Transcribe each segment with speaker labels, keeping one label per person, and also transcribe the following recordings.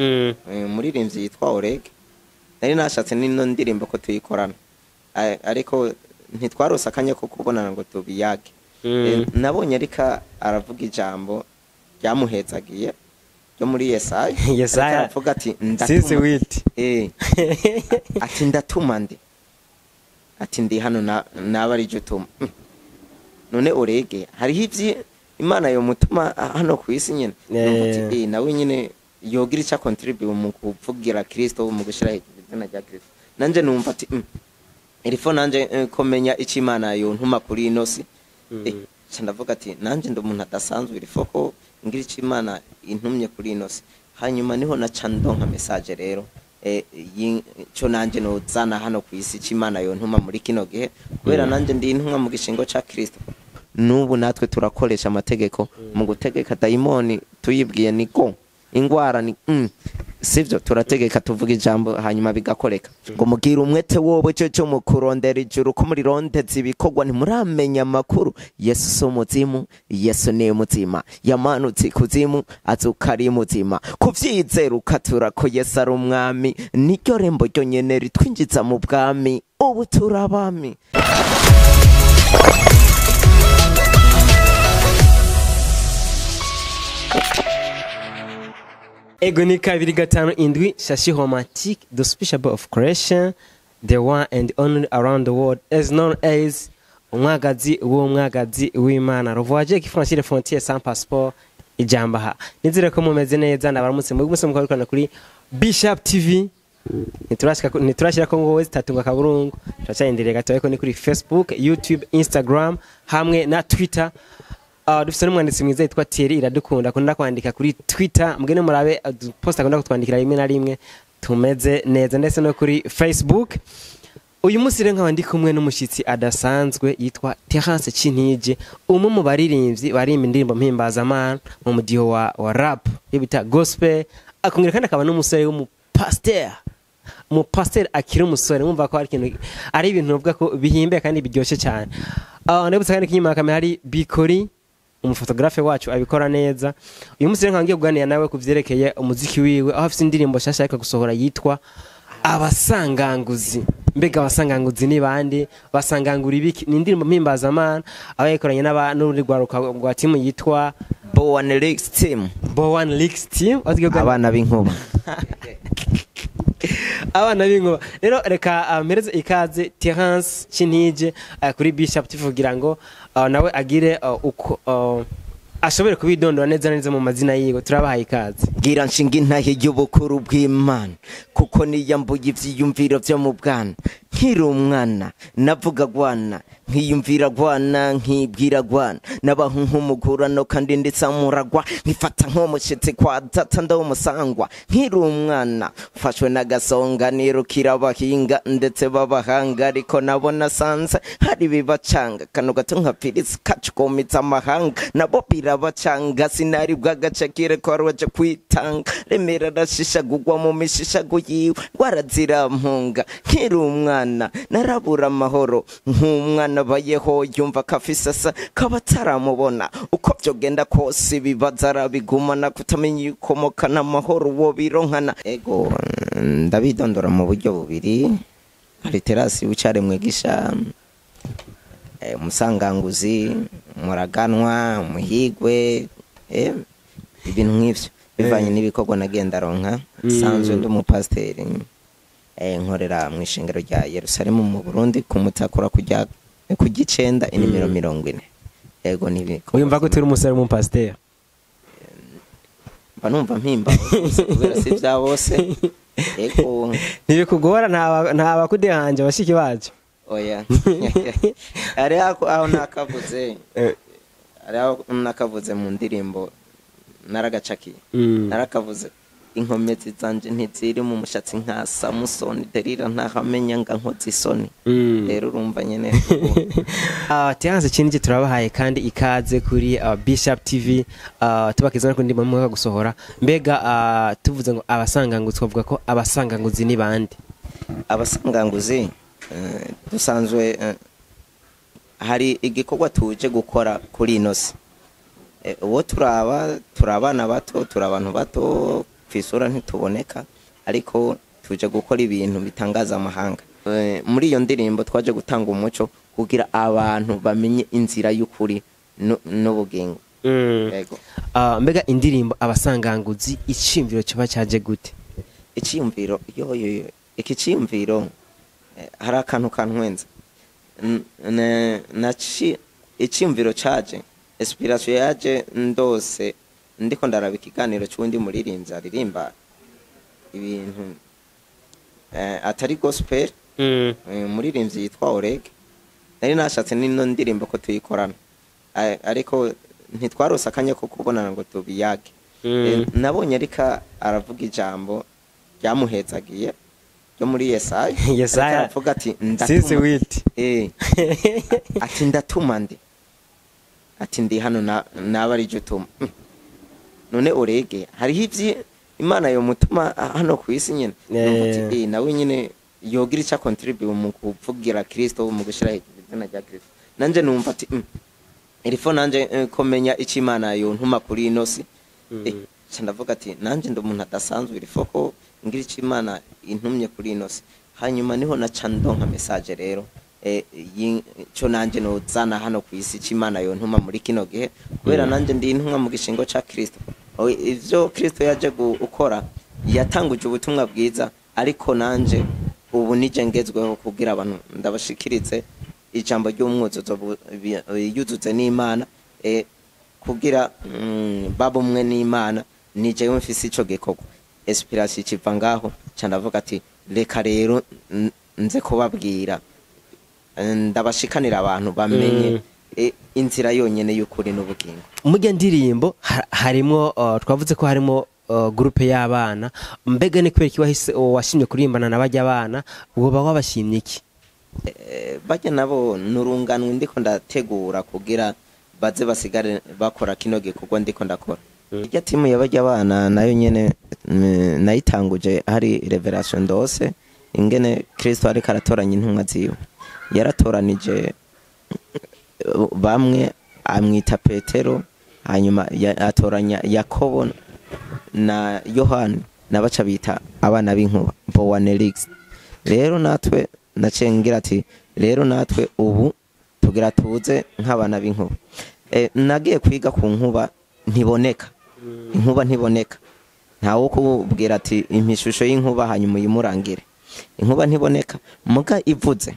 Speaker 1: Umuririmbyi yitwa Oreg, nari nashatse n'ino ndirimbo ko tuyikorana, ariko ntitwarose akanya ko kubonana ngo tubiyage. Nabonye ariko aravuga ijambo ryamuhezagiye ryo muri Yesaya.
Speaker 2: Yesaya.
Speaker 1: Ariko aravuga ati
Speaker 2: Since
Speaker 1: ndatuma
Speaker 2: wit.
Speaker 1: Ati ndatuma ndi, ati ndi hano naba ari utuma. None Orege hariho ivyi Imana yomutuma hano ku isi nyene. Numva ati, nawe nyene yogira ico contribute mu kuvugira Kristo, mu gushira hejuru izina rya Kristo. Nanje numva ati irifo nanje komenya ico Imana yontuma kuri ino si. Nca ndavuga ati nanje ndi umuntu adasanzwe, irifo ko ngira ico Imana intumye kuri ino si. Hanyuma niho naca ndonka message rero, ico nanje nozana hano ku isi, ico Imana yontuma muri kino gihe, kubera nanje ndi intumwa mu gishingo ca Kristo. N'ubu natwe turakoresha amategeko mu gutegeka dayimoni, tuyibwiye ni go ingwara ni sivyo, turategeka tuvuga ijambo hanyuma bigakoreka. Ngo mugire umwete wowe cyo cyo mu kurondera ijuru, ko muri rondeza ibikorwa ntimuramenya amakuru. Yesu si umuzimu, Yesu ni muzima, yamanutse ikuzimu azuka ari muzima. Kuvyizera ukatura ko Yesu ari umwami, niryo rembo ryonyene ritwinjiza mu bwami, ubu turabami.
Speaker 2: Ego ni 257 Shashi Romantique, the special boy of creation, the one and only around the world, as known as umwagazi w'umwagazi w'Imana, le voyageur qui franchit les frontières sans passeport. Ijambo aha, nizere ko mumeze neza, ndabaramutse muri mwese mukabikorana kuri Bishop TV. Ntiturashira ko ngo zitatu ngo akaburungu, turacyarindiriye gato, ariko ni kuri Facebook, YouTube, Instagram hamwe na Twitter. Dufise n'umwanditsi mwiza yitwa Thierry Iradukunda, akunda kwandika kuri Twitter, mugende murabe post akunda kutwandikira rimwe na rimwe, tumeze neza, ndetse no kuri Facebook. Uyu munsi rero nkaba ndi kumwe n'umushitsi adasanzwe yitwa Terence Cintije, umwe mu baririmbyi barimba indirimbo mpimbazamana mu mudiho wa rap, iyo bita gospel, akongera kandi akaba n'umusore w'umupasteur, umupasteur akiri umusore. Mwumva ko ari ibintu uvuga ko bihimbeye kandi biryoshye cyane. Ndabutse kandi inyuma ya kamera hari Bikori, umufotografe wacu abikora neza. Uyu munsi rero nkaba ngiye kuganira nawe ku vyerekeye umuziki wiwe, aho afise indirimbo nshasha ariko gusohora yitwa Abasanganguzi. Mbega abasanganguzi ni bande? Basangangura ibiki? Ni indirimbo mpimbazamana aho yayikoranye n'urundi rwaruka rwa timu yitwa
Speaker 1: Bowan Leaks Team.
Speaker 2: Bowan Leaks Team. Aho tugiye kuganira
Speaker 1: Abana b'inkuba.
Speaker 2: Abana b'inkuba. Rero reka mpereze ikaze Terence Cintije kuri Bishop TV kugira ngo nawe agire uko ashobore kubidondora neza neza mu mazina yiwe. Turabahaye ikaze.
Speaker 1: Ngira nshinga intahe y'ubukuru bw'Imana, kuko niyambuye ivyiyumviro vyo mu bwana. Nkiri umwana navuga gwana, nkiyumvira gwana, nkibwira gwana, nabaho nk'umugurano kandi nditsamuragwa, nkifata nk'umushitsi kwa data ndamusangwa. Nkiri umwana mfashwe n'agasonga, nirukira abahinga ndetse b'abahanga, ariko nabo nasanze hari bibacanga, kano gato nka pirisi kacukomitsa amahanga, nabo birabacanga, sinari bw'agacakire ko wari waje kwitanga, remera arashishagurwa mu mishishago yiwe, warazira mpunga. Nkiri umwana narabura amahoro, nk'umwana bayeho yumva ko afise asa kaba ataramubona, uko vyogenda kose ibibazo arabigumana, kutamenya ikomoka n'amahoro uwo bironkana. Ego ndabidondora mu buryo bubiri, hari Terasi w'icare mwigisha, umusanganguzi, umuraganwa, umuhigwe, ibintu nk'ivyo bivanye n'ibikorwa nagenda ronka. Sanzwe ndi umupasiteri, nkorera mu ishengero rya Yerusalemu mu Burundi, ku Mutakura kujya ku gicenda inimero 40. Ego nibi.
Speaker 2: Uyumva ko turi umusore w'umupasiteri?
Speaker 1: Mba numva mpimba kubera si vya bose. Ego.
Speaker 2: Ntibikugora, nta bakudehanje bashiki bacu?
Speaker 1: Oya. Ari aho nakavuze. Ari aho nakavuze mu ndirimbo naragacakiye. Narakavuze inkomezi zanje ntiziri mu mushatsi nka Samusoni, Delila ntahamenya nga nkoze isoni. Rero urumva nyene.
Speaker 2: Terence Cintije turabahaye kandi ikaze kuri Bishop TV, tubakiza no ndimo mwaka gusohora. Mbega tuvuze ngo abasanganguzi, twavuga ko abasanganguzi ni bande?
Speaker 1: Abasanganguzi dusanzwe hari igikorwa tuje gukora kuri ino si. Uwo turaba, turabana bato, turabantu bato Kwisura ntituboneka, ariko tuje gukora ibintu bitangaza amahanga. Muri iyo ndirimbo twaje gutanga umuco kugira abantu bamenye inzira y'ukuri n'ubugingo. Yego.
Speaker 2: Mbega indirimbo Abasanganguzi, iciyumviro kiba cyaje gute?
Speaker 1: Iciyumviro, yo yo yo, iki ciyumviro, hari akantu kantwenza. Naci iciyumviro caje, inspiration yaje ndose ndiko ndaraba ikiganiro c'uwundi muririmbyi aririmba ibintu atari gospel. Umuririmbyi yitwa Oreg, nari nashatse n'ino ndirimbo ko tuyikorana, ariko ntitwarose akanya ko kubonana ngo tubiyage. Nabonye ariko aravuga ijambo ryamuhezagiye ryo muri Yesaya.
Speaker 2: Yesaya.
Speaker 1: Ariko aravuga ati
Speaker 2: Since
Speaker 1: ndatuma
Speaker 2: wit.
Speaker 1: Ati ndatuma ndi, ati ndi hano naba ari utuma. None Orege hariho ivyi Imana yomutuma hano ku isi nyene. Numva ati, nawe nyene yogira icyo contribute mu kuvugira Kristo, mu gushira hejuru izina rya Kristo. Nanje numva ati il faut nanje komenya icyo Imana yontuma kuri ino si. Nca ndavuga ati nanje ndi umuntu adasanzwe, il faut ko ngira icyo Imana intumye kuri ino si. Hanyuma niho naca ndonka message rero, cyo nanje nozana hano ku isi, icyo Imana yontuma muri kino gihe, kubera nanje ndi intumwa mu gishingo ca Kristo. Ivyo Kristo yaje gukora, yatanguje ubutumwa bwiza, ariko nanje ubu nije ngezweho kugira abantu ndabashikirize ijambo ry'umwuzuzo yuzuze n'Imana, kugira babe umwe n'Imana. Nije jewe mfise ico gikorwa. Inspiration ikiva ngaho, nca ndavuga ati reka rero nze kubabwira, ndabashikanira abantu bamenye inzira yonyene y'ukuri n'ubugingo.
Speaker 2: Mujya ndirimbo harimwo, twavuze ko harimo groupe y'abana. Mbega ni kubera iki wahise washimye kurimbana na bajya abana? Woba wabashimye iki?
Speaker 1: Bajya nabo nurunganwe ndiko ndategura kugira baze basigare bakora kino gikorwa ndiko ndakora. Irya timu y'abajya abana nayo nyene, nayitanguje hari revelation ndose ingene Kristo ariko aratoranya intumwa ziwe. Yaratoranije bamwe amwita Petero, hanyuma atoranya Yakobo na Yohani, nabaca bita abana b'inkuba, Boanerges. Rero natwe naciye ngira ati rero natwe ubu tugira tuze nk'abana b'inkuba. Nagiye kwiga ku nkuba ntiboneka, inkuba ntiboneka, ntawo kubwira ati impa ishusho y'inkuba hanyuma uyimurangire. Inkuba ntiboneka, muga ivuze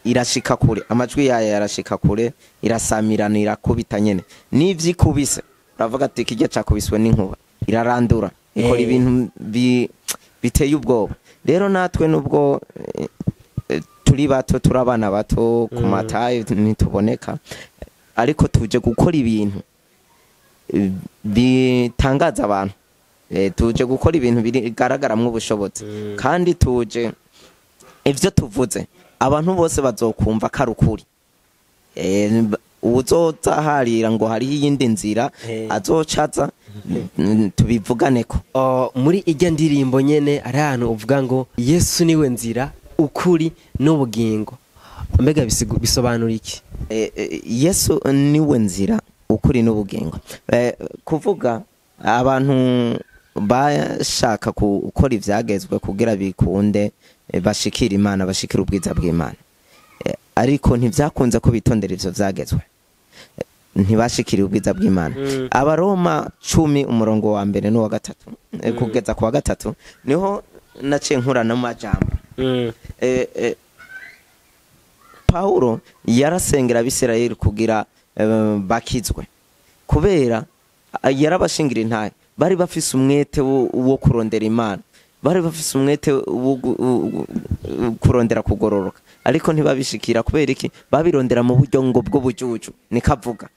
Speaker 1: irashika kure, amajwi yayo yarashika kure, irasamirana, irakubita nyene. N'ivyo ikubise uravuga ati kirya cakubiswe n'inkuba, irarandura, ikora ibintu biteye ubwoba. Rero natwe nubwo turi bato, turi abana bato ku mataye ntituboneka, ariko tuje gukora ibintu bitangaza abantu. Tuje gukora ibintu bigaragaramwo ubushobozi, kandi tuje ivyo tuvuze abantu bose bazokumva ko ari ukuri. Uwuzoza harira ngo hariho iyindi nzira, azocaza tubivuganeko.
Speaker 2: Muri ijya ndirimbo nyene ari ahantu uvuga ngo Yesu niwe nzira, ukuri n'ubugingo. Mbega bisobanura iki?
Speaker 1: Yesu niwe nzira, ukuri n'ubugingo. Kuvuga abantu bashaka gukora ivyagezwe kugira bikunde, bashikira Imana, bashikira ubwiza bw'Imana, ariko ntivyakunze ko bitondera ivyo vyagezwe, ntibashikira ubwiza bw'Imana. Abaroma 10 umurongo wa mbere n'uwa gatatu, kugeza ku wa gatatu, niho naciye nkura n'amajambo. Paulo yarasengera Abisirayeli kugira bakizwe, kubera yarabashingira intahe. Bari bafise umwete wo kurondera Imana, bari bafise umwete wo kurondera kugororoka, ariko ntibabishikira. Kubera iki? Babirondera mu buryo ngo bw'ubujuju, nikavuga.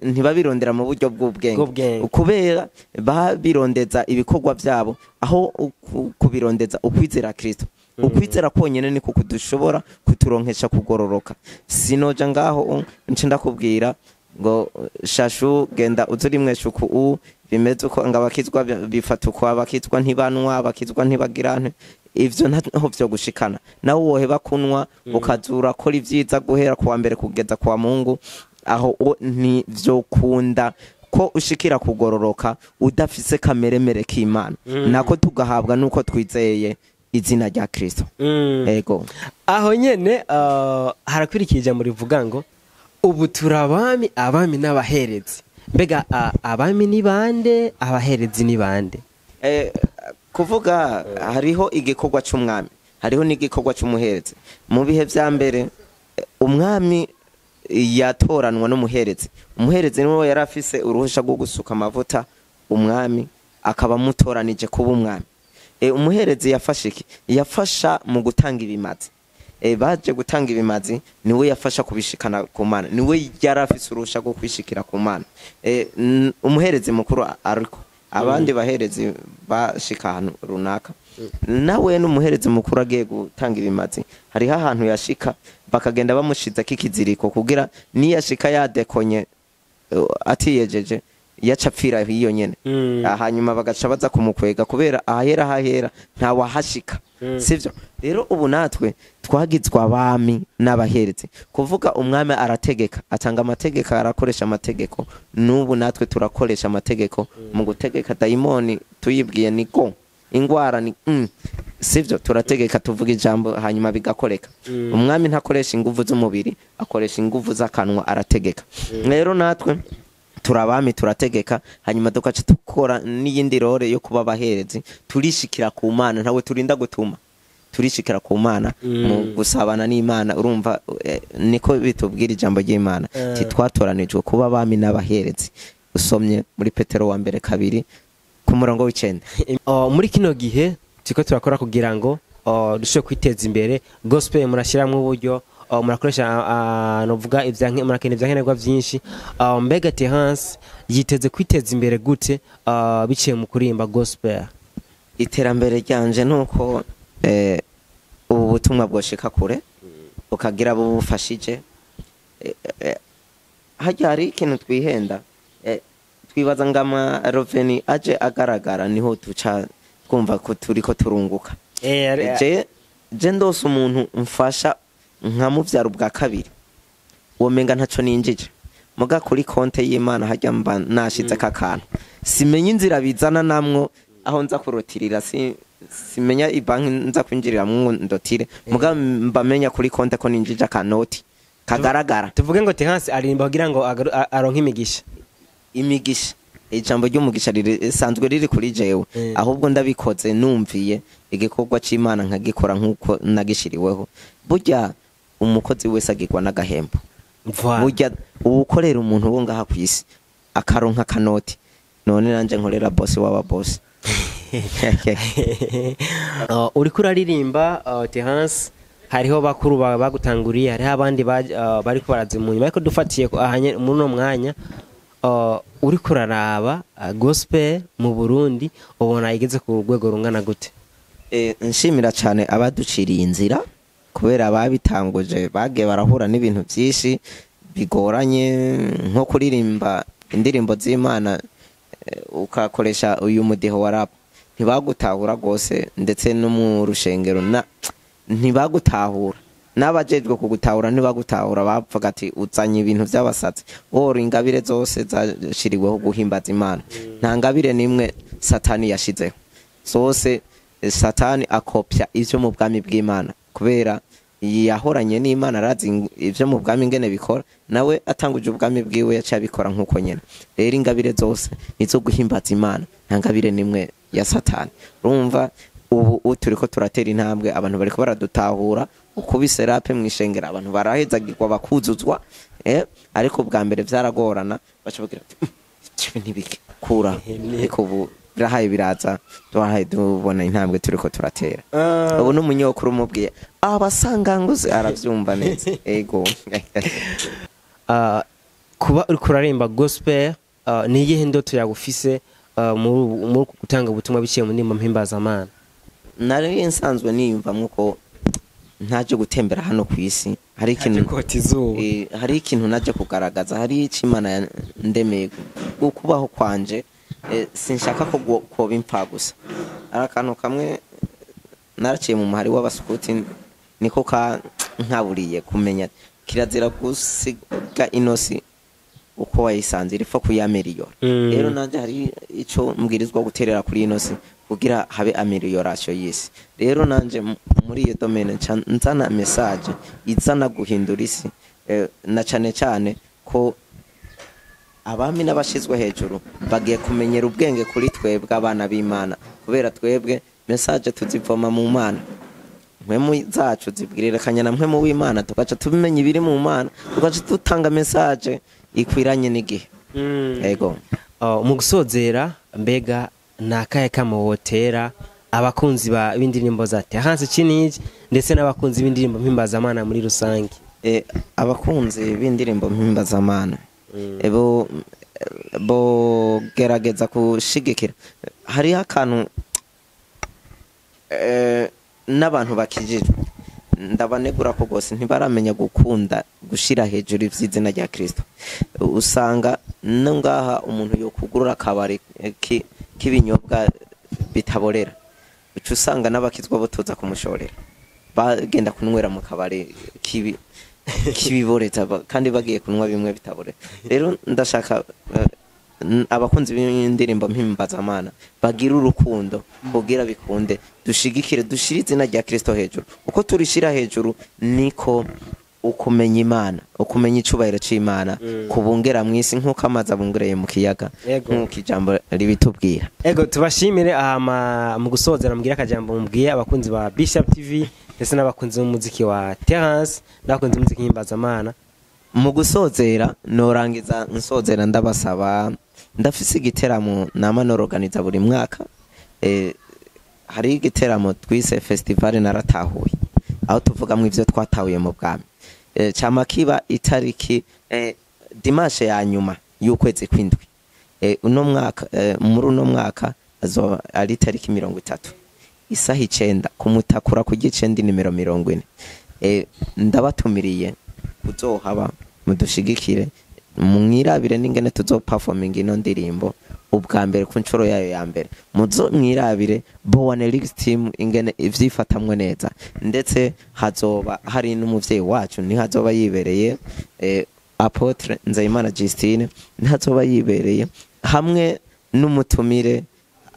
Speaker 1: Ntibabirondera mu buryo bw'ubwenge,
Speaker 2: Bw'ubwenge.
Speaker 1: kubera babirondeza ibikorwa byabo aho kubirondeza ukwizera Kristo. Ukwizera konyene niko kudushobora kuturonkesha kugororoka. Sinoja ngaho nce ndakubwira ngo shashu genda uzurimwe shuku u bimeze uko, ngo abakizwa bifata uko, abakizwa ntibanwa, abakizwa ntibagirane. Ivyo ntaho vyo gushikana. Nawe woheba kunwa, ukazura kora ivyiza guhera kuwa mbere kugeza kuwa Mungu, aho ntivyokunda. ko ushikira kugororoka udafise kameremere k'Imana, nako tugahabwa nuko twizeye izina rya Kristo. Ego.
Speaker 2: Aho nyene harakwirikiye ijambo rivuga ngo ubu turabami, abami n'abaherezi. Mbega abami ni bande, abaherezi ni bande?
Speaker 1: Kuvuga hariho igikorwa c'umwami, hariho n'igikorwa c'umuherezi. Mu bihe vya mbere umwami yatoranwa n'umuherezi. Umuherezi niwe yari afise uruhusha rwo gusuka amavuta umwami, akaba amutoranije kuba umwami. Umuherezi yafashe iki? Yafasha mu gutanga ibimazi. Baje gutanga ibimazi, niwe yafasha kubishikana ku Mana, niwe yari afise uruhusha rwo kwishikira ku Mana. Umuherezi mukuru ariko abandi baherezi bashika ahantu runaka, nawe n'umuherezi mukuru agiye gutanga ibimazi, hariho ahantu yashika bakagenda bamushizeko ikiziriko kugira niyashika yadekonye, atiyejeje, yaca apfira hiyo nyene. Hanyuma bagaca baza kumukwega kubera ahahera hahera ntawahashika. Sivyo? Rero ubu natwe twagizwe abami n'abaherezi. Kuvuga umwami arategeka, atanga amategeko, arakoresha amategeko. N'ubu natwe turakoresha amategeko mu gutegeka dayimoni, tuyibwiye ni go, ingwara ni Sivyo? Turategeka, tuvuga ijambo hanyuma bigakoreka. Umwami ntakoresha inguvu z'umubiri, akoresha inguvu z'akanwa, arategeka. Rero natwe turabami, turategeka, hanyuma tugaca dukora n'iyindi role yo kuba abaherezi. Turishikira ku Mana, ntawe turinda gutuma, turishikira ku Mana mu gusabana n'Imana. Urumva, niko bitubwira ijambo ry'Imana, ati twatoranijwe kuba abami n'abaherezi. Usomye muri Petero wa mbere 2 ku murongo w'9.
Speaker 2: Muri kino gihe turiko turakora kugira ngo dushobore kwiteza imbere, gospel murashiramwo uburyo, murakoresha, novuga ivyanke, murakena ivyankenerwa vyinshi. Mbega Terence yiteze kwiteza imbere gute biciye mu kuririmba gospel?
Speaker 1: Iterambere ryanje nuko ubu butumwa bwoshika kure, bukagira abo bufashije. Harya hari ikintu twihenda, twibaza ngo ama revenu aje agaragara niho tuca twumva ko turiko turunguka. Je ndose umuntu mfasha nkamuvyara ubwa kabiri, womenga ntaco ninjije, muga kuri konte y'Imana harya mba nashize kakantu. Simenya inzira bizana namwo aho nza kurotirira, simenya ibanki nza kwinjiriramwo ndotire, muga mba menya kuri konte ko ninjije akanoti kagaragara.
Speaker 2: Tuvuge ngo Terence aririmba kugira ngo aronke imigisha.
Speaker 1: Imigisha, ijambo ry'umugisha risanzwe riri kuri jewe, ahubwo ndabikoze numviye igikorwa c'Imana nkagikora nkuko nagishiriweho. Burya umukozi wese agirwa n'agahembo. Burya uwukorera umuntu wo ngaha kw'isi akaronka kanoti, none nanje nkorera boss w'aba boss.
Speaker 2: Uriko uraririmba, Terence, hariho bakuru bagutanguriye, hariho abandi bariko baraza mu nyuma, ariko dufatiye ahanye muri uno mwanya, uriko uraraba gospel mu Burundi, ubona igeze ku rwego rungana gute?
Speaker 1: Nshimira cyane abaduciriye inzira, kubera babitanguje bagiye barahura n'ibintu byinshi bigoranye, nko kuririmba indirimbo z'Imana, ukakoresha uyu mudiho wa rap, ntibagutahura rwose, ndetse no mu rushengero na ntibagutahura, n'abajejwe kugutahura ntibagutahura, bavuga ati uzanye ibintu by'abasatsi. Wora ingabire zose zashiriweho guhimbaza Imana, nta ngabire nimwe Satani yashizeho, zose Satani akopya ivyo mu bwami bw'Imana, kubera yahoranye n'Imana, arazi ivyo mu bwami ingene bikora, nawe atanguje ubwami bwiwe yaciye abikora nkuko nyene. Rero ingabire zose nizo guhimbaza Imana, nta ngabire nimwe ya Satani. Urumva ubu turiko turatera intambwe, abantu bariko baradutahura, ukubise rap mwishengera abantu barahezagirwa bakuzuzwa, ariko bwa mbere vyaragorana, baca bagira ati ibi ntibiki kura, ariko ubu birahaye biraza, twahaye tubona intambwe turiko turatera. Ubu n'umunyokuru umubwiye abasanganguze aravyumva neza. Ego.
Speaker 2: Kuba uriko urarimba gospel, ni iyihe ndoto yagufise muri gutanga ubutumwa biciye mu ndimbo mpimbazamana?
Speaker 1: Nari nsanzwe niyumvamwo ko ntaje gutembera hano ku isi, hari ikintu
Speaker 2: kota izuba,
Speaker 1: hari ikintu naje kugaragaza, hari ico Imana yandemeye kubaho kwanje. Sinshaka ko koba impfa gusa. Ari akantu kamwe naraciye mu muhari w'abasukuti, niko ka nkaburiye kumenya kirazira gusiga inosi uko wayisanze, iripfa kuyameliyora. Rero nanjye hari ico mbwirizwa guterera kuri ino si kugira habe amélioration y'isi. Rero nanje muri iyo domaine nca nzana message izana guhindura isi, na cane cane ko abami n'abashizwe hejuru bagiye kumenyera ubwenge kuri twebwe abana b'Imana, kubera twebwe message tuzivoma mu Mana, mpwemu zacu zibwirerekanya na mpwemu w'Imana, tugaca tumenya ibiri mu Mana, tugaca dutanga message ikwiranye n'igihe. Ego.
Speaker 2: Oh, mu gusozera, mbega ni akahe kamo wotera abakunzi b'indirimbo za Terence Cinije ndetse n'abakunzi b'indirimbo mpimbazamana muri rusange?
Speaker 1: Abakunzi b'indirimbo mpimbazamana bo gerageza gushigikira. Hariho akantu n'abantu bakijijwe ndabanegura ko rwose ntibaramenya gukunda gushira hejuru ivy'izina rya Kristo. Usanga no ngaha umuntu yokugurura akabari k'ibinyobwa bitaborera, uca usanga n'abakizwa botoza kumushorera bagenda kunywera mu kabari k'ibiboreza, kandi bagiye kunywa bimwe bitaborera. Rero ndashaka abakunzi b'indirimbo mpimbazamana bagira urukundo kugira bikunde, dushigikire, dushire izina rya Kristo hejuru. Uko turishira hejuru niko ukumenya Imana, ukumenya icubahiro c'Imana kubungera mw'isi nk'uko amazi abungereye mu kiyaga, nk'uko ijambo ribitubwira.
Speaker 2: Ego, tubashimire. Ahama mu gusozera mbwira akajambo mubwiye abakunzi ba Bishop TV ndetse n'abakunzi b'umuziki wa Terence n'abakunzi b'umuziki mpimbazamana.
Speaker 1: Mu gusozera norangiza nsozera ndabasaba, ndafise igiteramo nama noroganiza buri mwaka. Hari igiteramo twise festival naratahuye, aho tuvugamwo ivyo twatahuye mu bwami. Cama kiba itariki dimanche ya nyuma y'ukwezi kw'indwi. Uno mwaka, muri uno mwaka azoba ari itariki 30 isaha 9 kumutakura ku gicenda nimero 40. Ndabatumiriye kuzohaba, mudushigikire, mwirabire n'ingene tuzoperforming ino ndirimbo ubwa mbere ku nshuro yayo ya mbere. Muzo mwirabire Bowane Lyrics Team ingene ivyifatamwe neza, ndetse hazoba hari n'umuvyeyi wacu ntihazoba yibereye, Apotre Nzeyimana Justine ntihazoba yibereye, hamwe n'umutumire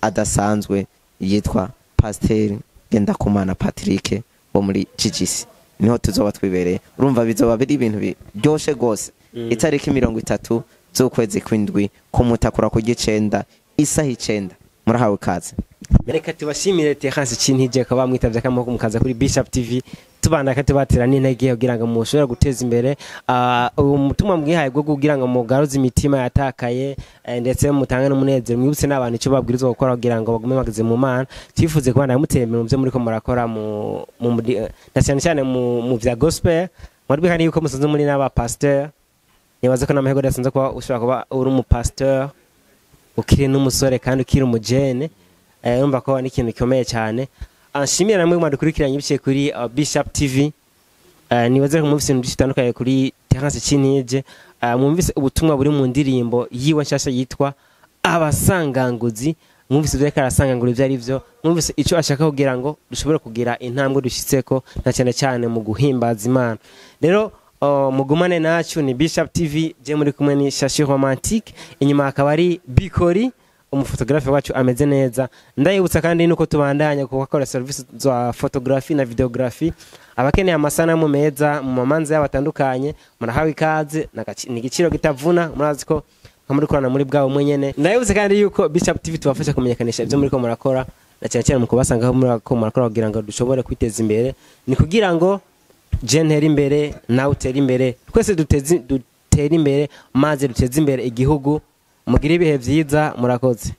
Speaker 1: adasanzwe yitwa Pasteur Ngendakumana Patrick wo muri GGC, niho tuzoba twibereye. Urumva bizoba biri ibintu biryoshe gose. Itariki 30 z'ukwezi kw'indwi kumutakura ku gicenda isaha 9, murahawe kaze.
Speaker 2: Reka tubashimire Terence Cintije ko bamwitavye akamoko mukaza kuri Bishop TV, tubanda katubatera n'intege kugira ngo mushobore guteza imbere uwo mutumwa mwihaye bwo kugira ngo mugaruze imitima yatakaye, ndetse mutange n'umunezero, mwibutse n'abantu icyo babwirizwa gukora kugira ngo bagume bageze mu Mana. Twifuze kubana mutera imbere mu byo muriko murakora na cyane cyane mu vya gospel. Mwari yuko musanzwe muri n'aba pasteur, nibaza ko n'amahirwe adasanzwe kuba ushobora kuba uri umu pasteur ukiri n'umusore kandi ukiri umujene, urumva ko ni ikintu gikomeye cyane. Nshimira namwe mwadukurikiranye biciye kuri Bishop TV. Nibaze ko mwumvise ibintu byinshi bitandukanye kuri Terence Cintije. Mwumvise ubutumwa buri mu ndirimbo yiwe nshasha yitwa Abasanganguzi, mwumvise ibyo ariko arasangangura ibyo ari byo, mwumvise icyo ashaka kugira ngo dushobore kugira intambwe dushyitseko na cyane cyane mu guhimbaza Imana. Rero mugumane nacu, ni Bishop TV, je muri kumwe ni Shashi Romantique, inyuma akaba ari Bikori umufotografe wacu ameze neza. Ndayibutsa kandi nuko tubandanya gukora service za photography na videography. Abakeneye amasanamu meza mu mamanza yabo atandukanye murahawe ikaze, ni igiciro kitavuna, murazi ko nka muri korana muri bwabo mwenyene. Ndayibutsa kandi yuko Bishop TV tubafasha kumenyekanisha ibyo muriko murakora na cyane cyane mu kubasanga aho muriko murakora kugira ngo dushobore kwiteza imbere. Ni kugira ngo je ntere imbere nawe utere imbere, twese dutere imbere maze duteze imbere igihugu. Mugire ibihe vyiza, murakoze.